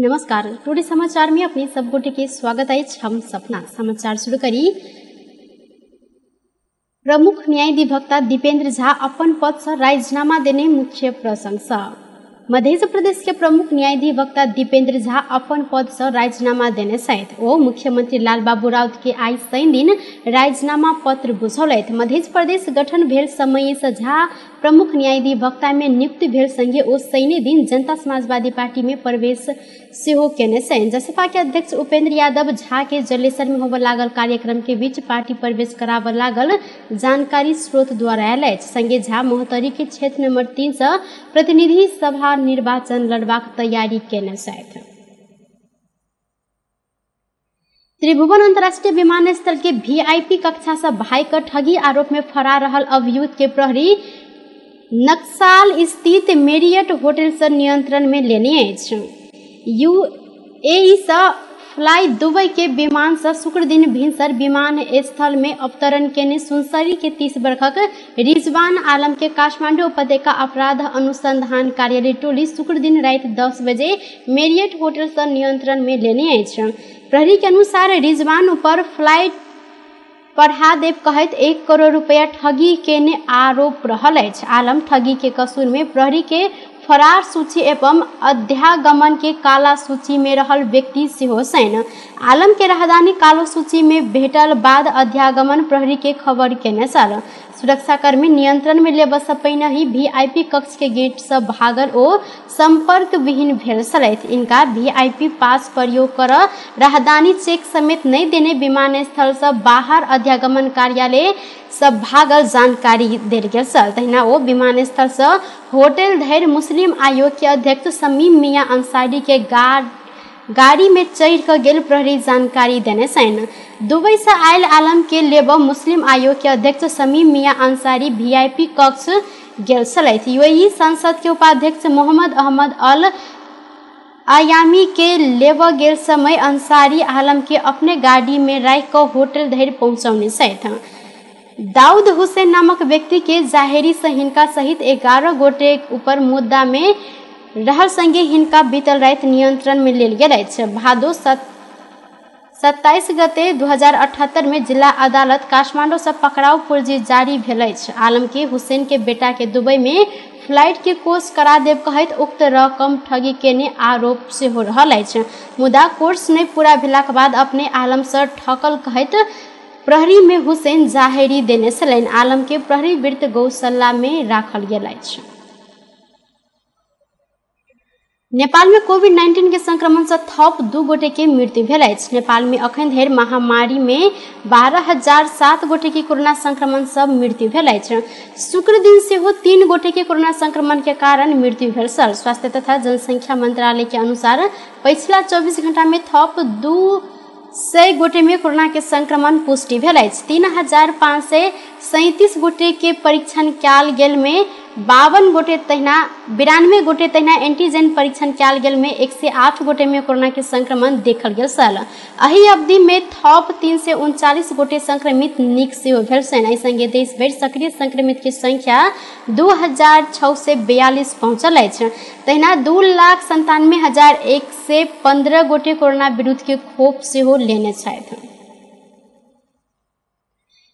नमस्कार, टुडे समाचार में अपने सब गोटे के स्वागत अछि। हम सपना समाचार शुरू करी। प्रमुख न्यायाधिवक्ता दीपेंद्र झा अपन पद से राजीनामा देने मुख्य प्रशंसा। मध्य प्रदेश के प्रमुख न्यायाधिवक्ता दीपेंद्र झा अपन पद से राजीनामा देने छथि। ओ मुख्यमंत्री लालबाबू राउत के आइ शनि दिन राजीनामा पत्र बुझौलथि। मध्य प्रदेश गठन भेल समय से झा प्रमुख न्यायाधिवक्ता में नियुक्त भेल संगे ओ शनि दिन जनता समाजवादी पार्टी में प्रवेश सेहो केने छनि। जसपा के अध्यक्ष उपेंद्र यादव झा के जलेसर में होबय लागल कार्यक्रम के बीच पार्टी प्रवेश कराबय लागल जानकारी स्रोत द्वारा आयल अछि। संगे झा महोत्तरी के क्षेत्र नंबर 3 से प्रतिनिधि सभा निर्वाचन लड़बाक तैयारी केने छथि। त्रिभुवन अंतर्राष्ट्रीय विमानस्थल के वीआईपी कक्षा से भाई के ठगी आरोप में फरार रहल अभियुक्त के प्रहरी नक्साल स्थित मेरियट होटल से नियंत्रण में लेने अछि। यूएई से फ्लाई दुबई के विमान से शुक्र दिन भिनसर विमान स्थल में अवतरण केने सुनसरी के 30 वर्षक रिजवान आलम के काठमांडू उपत्यका अपराध अनुसंधान कार्यालय टोली शुक्र दिन राति 10 बजे मेरियट होटल से नियंत्रण में लेने अछि। प्रहरी के अनुसार रिजवान ऊपर फ्लाइट पढ़ा देव कहैत 1 करोड़ रुपया ठगी केने आरोप रहल अछि। आलम ठगी के कसूर में प्रहरी के फरार सूची एवं अध्यागमन के काला सूची में रहल व्यक्ति सेहो छनि। आलम के राहदानी कालो सूची में भेटल बाद अध्यागमन प्रहरी के खबर केने छल। सुरक्षाकर्मी नियंत्रण में लेबऽ से पहिने ही वीआईपी कक्ष के गेट से भागल ओ संपर्क विहीन भेल छलथि। इनका वीआईपी पास प्रयोग कर राहदानी चेक समेत नहीं देने विमानस्थल से बाहर अध्यागमन कार्यालय सब भागल जानकारी देल गेल छल। तहिना ओ विमानस्थल से होटल धरि मुस्लिम आयोग के अध्यक्ष शमीम मियां अंसारी के गाड़ी में चढ़ कर गेल प्रहरी जानकारी देने छनि। दुबई से आयल आलम के लेबऽ मुस्लिम आयोग के अध्यक्ष शमीम मियां अंसारी वीआईपी कक्ष गेल छलथि। यूएई संसद के उपाध्यक्ष मोहम्मद अहमद अल आयामी के लेबऽ गेल समय अंसारी आलम के अपने गाड़ी में राखि कऽ होटल धरि पहुँचौने छथि। दाऊद हुसैन नामक व्यक्ति के जाहेरी से हिनका सहित 11 गोटे ऊपर मुद्दा में रहल संगे हिनका बीतल राति नियंत्रण में लेल गेल अछि। भादो 27 गते 2078 में जिला अदालत काठमांडू से पकड़ाव पुर्जी जारी भेल अछि। आलम के हुसैन के बेटा के दुबई में फ्लाइट के कोर्स करा देव कहैत उक्त रकम ठगी केने आरोप सेहो रहल अछि। मुदा कोर्स नहि पूरा भेलाक बाद अपने आलम से ठकल कहैत प्रहरी में हुसैन जाहेरी देने छलनि। आलम के प्रहरी वृत्त गौशाला में राखल गेल अछि। नेपाल में कोविड-19 के संक्रमण से थप 2 गोटे के मृत्यु भेल अछि। नेपाल में अखन धरि महामारी में 12,007 गोटे के कोरोना संक्रमण से मृत्यु भेल अछि। शुक्र दिन सेहो 3 गोटे के कोरोना संक्रमण के कारण मृत्यु भेल छल। स्वास्थ्य तथा जनसंख्या मंत्रालय के अनुसार पछिला 24 घंटा में थप 200 गोटे में कोरोना के संक्रमण पुष्टि भेल अछि। 3,537 गोटे के परीक्षण कयल गेल में 52 गोटे तहिना 92 गोटे तहिना एंटीजन परीक्षण कयल गेल में 108 गोटे में कोरोना के संक्रमण देखल गेल छल। एहि अवधि में थप 339 गोटे संक्रमित नीक सेहो भेल छनि। एहि संगे देश भरि सक्रिय संक्रमित के संख्या 2,642 पहुँचल अछि। तहिना 2,97,115 गोटे कोरोना विरुद्ध के खोप सेहो लेने छथि।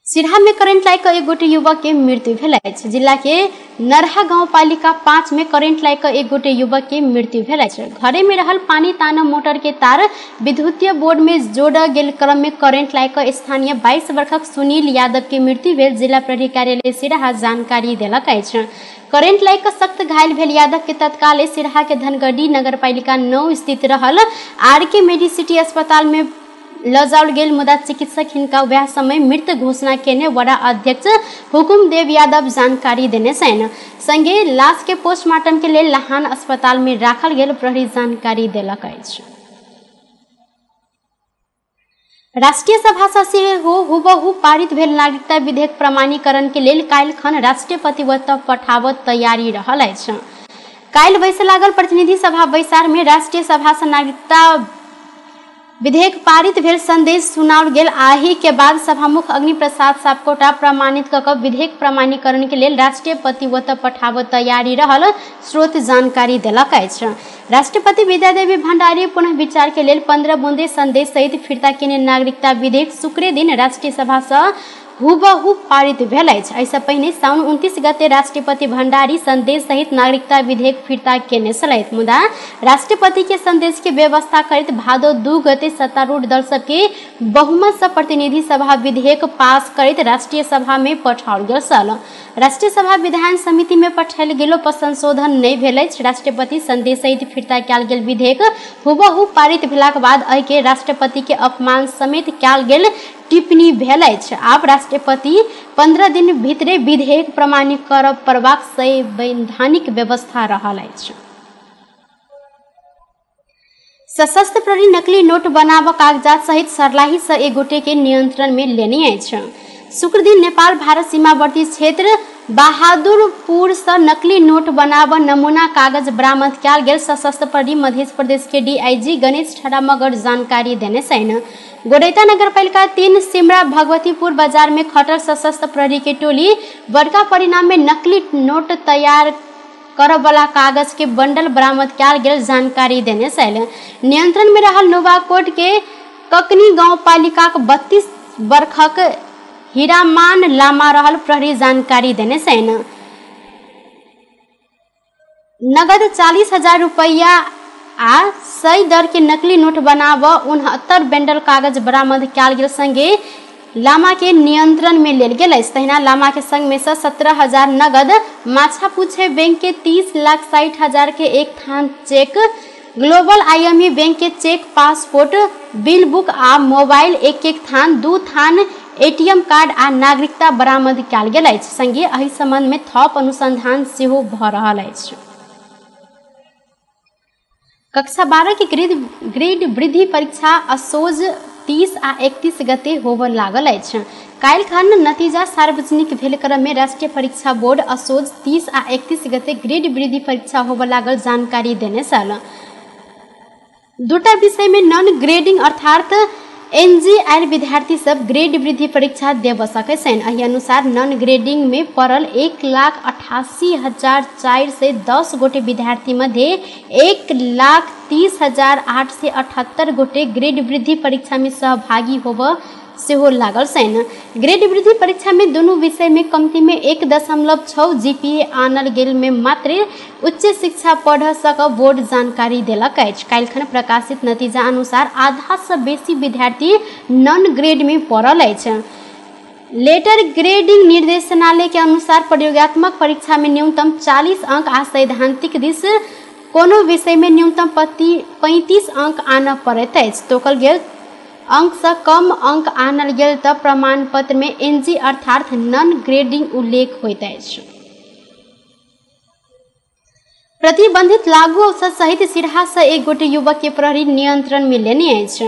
सिरहा में करेंट लागि कऽ एक गोटे युवक के मृत्यु भेल अछि। जिला के नरहा गाउँपालिका 5 में करेंट लागि कऽ एक गोटे युवक के मृत्यु भेल अछि। घरे में रहल पानी तान मोटर के तार विद्युतीय बोर्ड में जोड़ल गेल क्रम में करेंट लागि कऽ स्थानीय 22 वर्षक सुनील यादव के मृत्यु भेल जिला प्रहरी कार्यालय सिरहा जानकारी देलक अछि। करेंट लागि कऽ सख्त घायल भेल यादव के तत्काल सिरहा के धनगढ़ी नगरपालिका 9 स्थित रहल आर के मेडिसिटी अस्पताल में ल जाओल गेल, मुदा चिकित्सक हिनका वएह समय मृत घोषणा केने वडा अध्यक्ष हुकुमदेव यादव जानकारी देने छनि। संगे लाश के पोस्टमार्टम के लेल लहान अस्पताल में राखल गेल प्रहरी जानकारी देलक अछि। राष्ट्रीय सभा से सेहो हुबहु पारित भेल नागरिकता विधेयक प्रमाणीकरण के लेल काल्हि खन राष्ट्रपति पठाबत तैयारी रहल अछि। काल्हि बैसय लागल प्रतिनिधि सभा बैसार में राष्ट्रीय सभा से नागरिकता विधेयक पारित भेल संदेश सुनाओल गेल। आही के बाद सभामुख अग्नि प्रसाद सापकोटा प्रमाणित क क विधेयक प्रमाणीकरण के लेल राष्ट्रपति ओतऽ पठाबऽ तैयारी रहल स्रोत जानकारी देलक अछि। राष्ट्रपति विद्यादेवी भण्डारी पुनः विचार के लेल 15 बुंदे संदेश सहित फिर्ता केने नागरिकता विधेयक शुक्र दिन राष्ट्रिय सभा सँ हुबहु पारित भेल अछि। एहिसँ पहिने साउन 29 गते राष्ट्रपति भण्डारी संदेश सहित नागरिकता विधेयक फिर्ता केने छलथि। मुदा राष्ट्रपति के संदेश के व्यवस्था करैत भादो 2 गते सत्तारूढ़ दल सबके बहुमत सँ प्रतिनिधि सभा विधेयक पास करैत राष्ट्रिय सभा में पठाओल गेल छल। राष्ट्रिय सभा विधान समिति में पठायल गेलो पर संशोधन नहि भेल अछि। राष्ट्रपति संदेश सहित फिर्ता कयल गेल विधेयक हुबहु पारित भेलाक बाद एहिके राष्ट्रपति के अपमान समेत कयल गेल टिप्पणी भेल अछि। आब राष्ट्रपति 15 दिन भीतरे विधेयक प्रमाणित करब पड़बाक संवैधानिक व्यवस्था रहल अछि। सशस्त्र प्रहरी नकली नोट बनाबऽ कागजात सहित सर्लाही से एक गोटे के नियंत्रण में लेने अछि। शुक्रदिन नेपाल भारत सीमावर्ती क्षेत्र बहादुरपुर से नकली नोट बनाबऽ नमूना कागज बरामद कयल गेल सशस्त्र प्रहरी मध्य प्रदेश के डीआईजी गणेश ठड़ा मगर जानकारी देने छनि। गोडैता नगरपालिका 3 सिमरा भगवतीपुर बाजार में खटल सशस्त्र प्रहरी के टोली बड़का परिणाम में नकली नोट तैयार करबला कागज के बंडल बरामद कयल गेल जानकारी देने छल। नियंत्रण में रहल नोवाकोट के ककनी गांवपालिका के 32 वर्षक हीरामान लामा रहल प्रहरी जानकारी देने छनि। नगद 40,000 रुपया आ 100 दर के नकली नोट बनाब 69 बंडल कागज बरामद कयल गेल संगे लामा के नियंत्रण में लेल गेल अछि। तहिना लामा के संग में से 17,000 नगद, माछापुछे बैंक के 30,60,000 के एक थान चेक, ग्लोबल आईएमई बैंक के चेक, पासपोर्ट, बिल बुक आ मोबाइल एक एक थान, 2 थान एटीएम कार्ड आ नागरिकता बरामद कयल गेल अछि। संगे एहि संबंध में थप अनुसंधान सेहो भऽ रहल अछि। कक्षा 12 के ग्रेड वृद्धि परीक्षा असोज 30 आ 31 गते होबऽ लागल अछि। काल्हि खन नतीजा सार्वजनिक भेल क्रम में राष्ट्रीय परीक्षा बोर्ड असोज 30 आ 31 गते ग्रेड वृद्धि परीक्षा होबऽ लागल जानकारी देने छल। दूटा विषय में नॉन ग्रेडिंग अर्थात एनजी आयल विद्यार्थी सब ग्रेड वृद्धि परीक्षा देब सकै छनि। एहि अनुसार नॉन ग्रेडिंग में पड़ल 1,88,410 गोटे विद्यार्थी मध्य 1,30,878 गोटे ग्रेड वृद्धि परीक्षा में सहभागी होब सेहो लागल छनि। ग्रेड वृद्धि परीक्षा में दुनू विषय में कमती में 1.6 जीपीए आनल गेल में मात्र उच्च शिक्षा पढ़ सक बोर्ड जानकारी देलक अछि। काल्हिखन प्रकाशित नतीजा अनुसार आधा से बेसी विद्यार्थी नॉन ग्रेड में पड़ल अछि। लेटर ग्रेडिंग निर्देशनालय के अनुसार प्रयोगात्मक परीक्षा में न्यूनतम 40 अंक आ सैद्धांतिक दिस कोनो विषय में न्यूनतम 35 अंक आनऽ पड़ैत अछि। तोकल गेल अंक से कम अंक आनल गेल तऽ प्रमाण पत्र में एनजी अर्थात नॉन ग्रेडिंग उल्लेख होइत अछि। प्रतिबंधित लागू औषध सहित सिरहा से एक गोटे युवक के प्रहरी नियंत्रण में लेने अछि।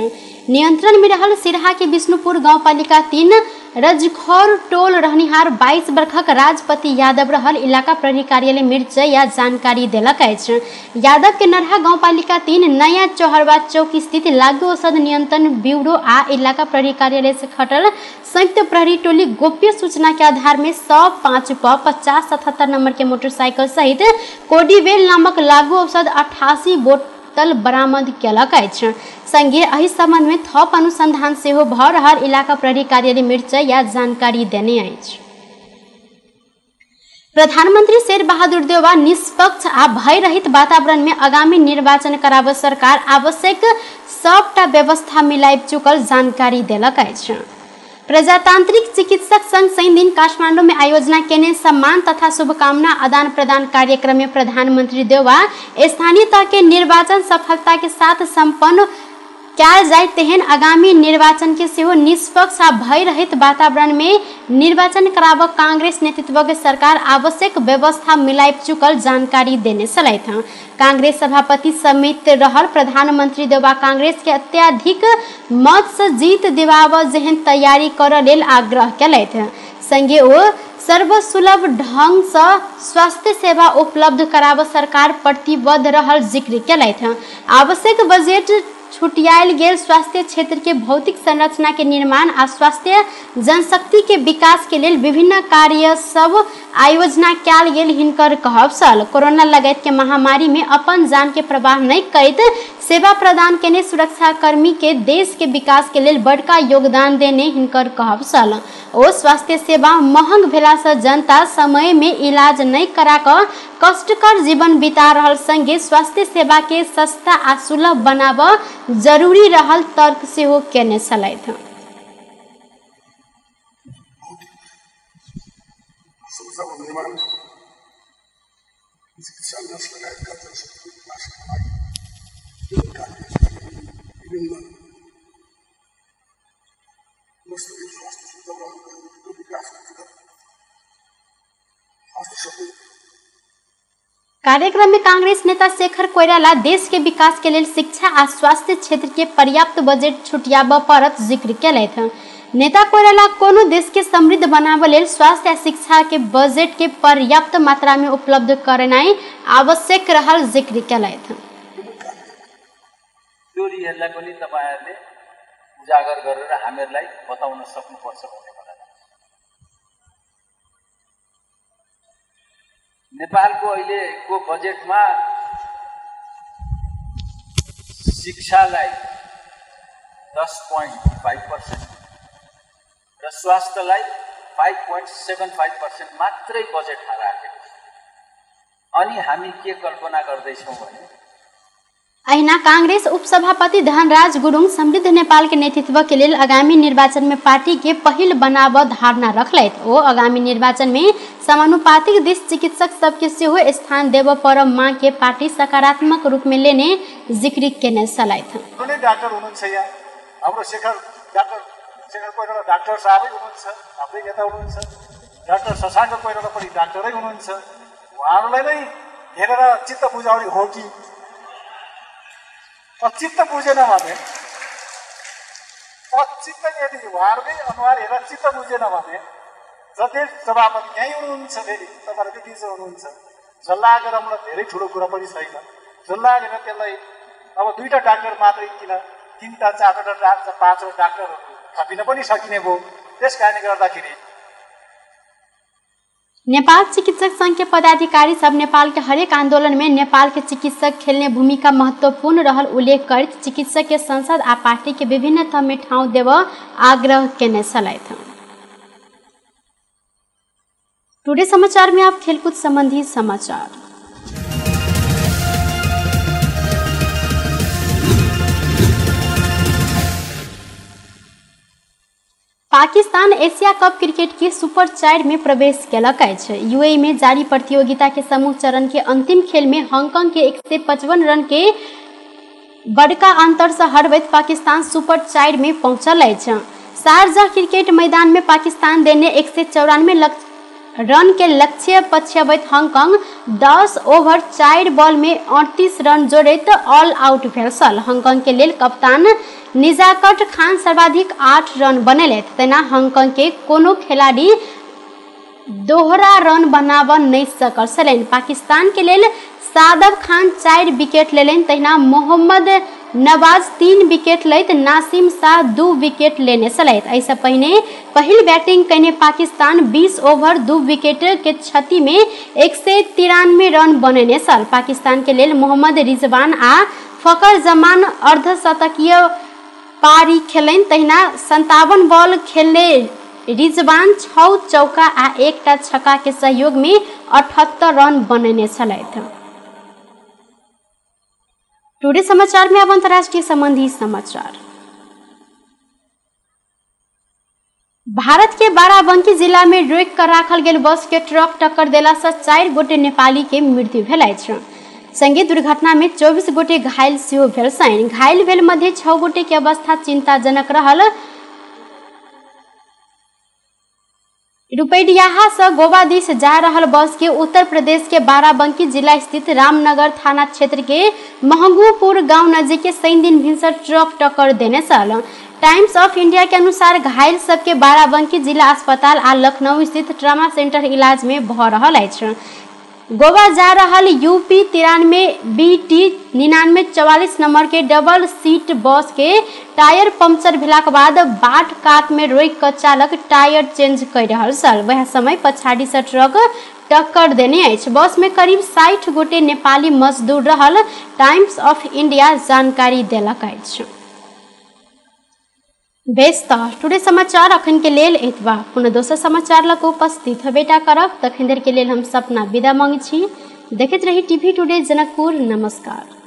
नियंत्रण में रहल सिरहा के विष्णुपुर गांवपालिका 3 रजखौर टोल रहनिहार 22 वर्षक राजपति यादव रहल इलाका प्रहरी कार्यालय मिर्चैया जानकारी देलक अछि। यादव के नरहा गांवपालिका 3 नया चौहरवा चौक स्थित लागू औषध नियंत्रण ब्यूरो आ इलाका प्रहरी कार्यालय से खटल संयुक्त प्रहरी टोली गोप्य सूचना के आधार में 105 प 5077 नंबर के मोटरसाइकिल सहित कोडीवेल नामक लागू औषध 88 बोतल बरामद केलक अछि। संगे एहि संबंध में थप अनुसंधान सेहो भऽ रहल इलाका प्रहरी कार्यालय मिर्चैया जानकारी देने अछि। प्रधानमंत्री शेर बहादुर देउवा निष्पक्ष आ भयरहित वातावरण में आगामी निर्वाचन कराबऽ सरकार आवश्यक सबटा व्यवस्था मिलाबि चुकल जानकारी देलक अछि। प्रजातांत्रिक चिकित्सक संघ शनि दिन काठमांडू में आयोजना केने सम्मान तथा शुभकामना आदान प्रदान कार्यक्रम में प्रधानमंत्री देउवा स्थानीय तह के निर्वाचन सफलता के साथ संपन्न कयल जाय तेहन आगामी निर्वाचन के सेहो निष्पक्ष आ भयरहित वातावरण में निर्वाचन कराबऽ कांग्रेस नेतृत्व के सरकार आवश्यक व्यवस्था मिलाबि चुकल जानकारी देने छलथि। कांग्रेस सभापति समेत रहल प्रधानमंत्री देउवा कांग्रेस के अत्यधिक मत से जीत दिवाबऽ जेहन तैयारी करऽ लेल आग्रह केलथि। संगे ओ सर्वसुलभ ढंग से स्वास्थ्य सेवा उपलब्ध कराबऽ सरकार प्रतिबद्ध रहल जिक्र केलथि। आवश्यक बजट छुटियायल गेल स्वास्थ्य क्षेत्र के भौतिक संरचना के निर्माण आ स्वास्थ्य जनशक्ति के विकास के लेल विभिन्न कार्य सब आयोजना कयल गेल हिनकर कहब छल। कोरोना लगायत के महामारी में अपन जान के प्रवाह नहीं करैत सेवा प्रदान केने सुरक्षाकर्मी के देश के विकास के लेल बड़का योगदान देने हिनकर कहब छल। ओ स्वास्थ्य सेवा महंग भेला से जनता समय में इलाज नहीं करा कऽ कष्टकर जीवन बिता रहल संगे स्वास्थ्य सेवा के सस्ता आ सुलभ बनाब जरूरी रहल तर्क सेहो केने छलथि। कार्यक्रम में कांग्रेस नेता शेखर कोइराला देश के विकास के लेल शिक्षा आ स्वास्थ्य क्षेत्र के पर्याप्त बजट छुटियाबऽ पड़त जिक्र केलथि। नेता कोइराला कोनो देश के समृद्ध बनाबऽ लेल स्वास्थ्य आ शिक्षा के बजट के पर्याप्त मात्रा में उपलब्ध करेनाइ आवश्यक रहल जिक्र केलथि। चोरीहरूलाई पनि तपाईहरुले उजागर गरेर हामीहरूलाई बताउन सक्नुपर्छ भन्ने मलाई लाग्छ। नेपालको अहिलेको बजेटमा शिक्षालाई 10.5% र स्वास्थ्यलाई 5.75% मात्रै बजेटमा राखेको छ। अनि हामी के कल्पना गर्दैछौँ भने अहिना कांग्रेस उपसभापति धनराज गुरुङ समृद्ध नेपाल के नेतृत्व के लेल आगामी निर्वाचन में पार्टी के पहिल बनाब धारणा रखलथि। ओ आगामी निर्वाचन में समानुपातिक दिस चिकित्सक सबके सेहो स्थान देब पर मांग के पार्टी सकारात्मक रूप में लेने जिक्र केने छलथि। कुनै डाक्टर हुनुहुन्छ यहाँ हाम्रो शेखर डाक्टर शेखर कोइराला डाक्टर साहबै हुनुहुन्छ, हाम्रै नेता हुनुहुन्छ। डाक्टर शशाङ्क कोइराला पनि डाक्टरै हुनुहुन्छ। उहाँहरूलाई नै हेरेर चित्त बुझाउने हो कि चित्त बुझेन भने चित्त यदि उहाँहरूकै अनुहार हेरेर चित्त बुझेन भने जति सभापति यहीँ हुनुहुन्छ, फेरि तपाईँहरू बिच हुनुहुन्छ, सल्लाह गरौँला, धेरै ठुलो कुरा पनि छैन। सल्लाह गरेर त्यसलाई अब दुईवटा डाक्टर मात्रै किन तिनवटा चारवटा पाँचवटा डाक्टरहरू थपिन पनि सकिने भयो। त्यस कारणले गर्दाखेरि नेपाल चिकित्सक संघ के पदाधिकारी सब नेपाल के हरेक आंदोलन में नेपाल के चिकित्सक खेलने भूमिका महत्वपूर्ण रहल उल्लेख करैत चिकित्सक के संसद आ पार्टी के विभिन्न तह में ठाउँ देव आग्रह केने छलथि। टुडे समाचार में आप खेलकूद संबंधी समाचार। पाकिस्तान एशिया कप क्रिकेट के सुपर 4 में प्रवेश केलक अछि। यूएई में जारी प्रतियोगिता के समूह चरण के अंतिम खेल में हांगकांग के 155 रन के बड़का अंतर से हरबैत पाकिस्तान सुपर 4 में पहुंचल अछि। शारजाह क्रिकेट मैदान में पाकिस्तान देने 194 रन के लक्ष्य पछ्यबैत हांगकांग 10 ओवर 4 बॉल में 38 रन जोड़ैत ऑल आउट भेल छल। हांगकांग के लेल कप्तान निजाकत खान सर्वाधिक 8 रन बनेलथि। तेना हांगकांग के कोनो खिलाड़ी दोहरा रन बनाब नहीं सकल छलनि। पाकिस्तान के लेल सादब खान 4 विकेट लेलनि, तहिना मोहम्मद नवाज 3 विकेट लैत नासिम शाह 2 विकेट लेने छलथि। एहिसँ पहिने पहिल बैटिंग कयने पाकिस्तान 20 ओवर 2 विकेट के क्षति में 193 रन बनेने छल। पाकिस्तान के लेल मोहम्मद रिजवान आ फकर जमान अर्धशतकीय पारी खेलनि, तहिना 57 बॉल खेलने रिजवान 6 चौका आ 1 छक्का के सहयोग में 78 रन बनेने छलथि। टुडे समाचार में अब अंतर्राष्ट्रीय संबंधी समाचार। भारत के बाराबंकी जिला में रोक कर राखल गेल बस के ट्रक टक्कर देला से 4 गोटे नेपाली के मृत्यु भेल अछि। संगे दुर्घटना में 24 गोटे घायल सेहो भेल छनि। घायल भेल मध्य 6 गोटे के अवस्था चिंताजनक रहल। रुपैडियाहा से गोवा दिस जा रहल बस के उत्तर प्रदेश के बाराबंकी जिला स्थित रामनगर थाना क्षेत्र के महंगूपुर गांव नजीक के शनि दिन भिनसर ट्रक टक्कर देने छल। टाइम्स ऑफ इंडिया के अनुसार घायल सबके बाराबंकी जिला अस्पताल आ लखनऊ स्थित ट्रामा सेंटर इलाज में भ रहल अछि। गोवा जा रहल यूपी 93 BT 9944 नंबर के डबल सीट बस के टायर पंक्चर भेलाक बाद बाट कात में रोकि कऽ चालक टायर चेंज कर रहल छल। वएह समय पछाड़ी से ट्रक टक्कर देने अछि। बस में करीब 60 गोटे नेपाली मजदूर रहल टाइम्स ऑफ इंडिया जानकारी देलक अछि। बेस त टुडे समाचार अखन के लेल एतबा। पुनः दोसर समाचार लग उपस्थित होबेटा करब। तखन देर के लेल हम सपना विदा मांगै छी। देखैत रही टीवी टुडे जनकपुर। नमस्कार।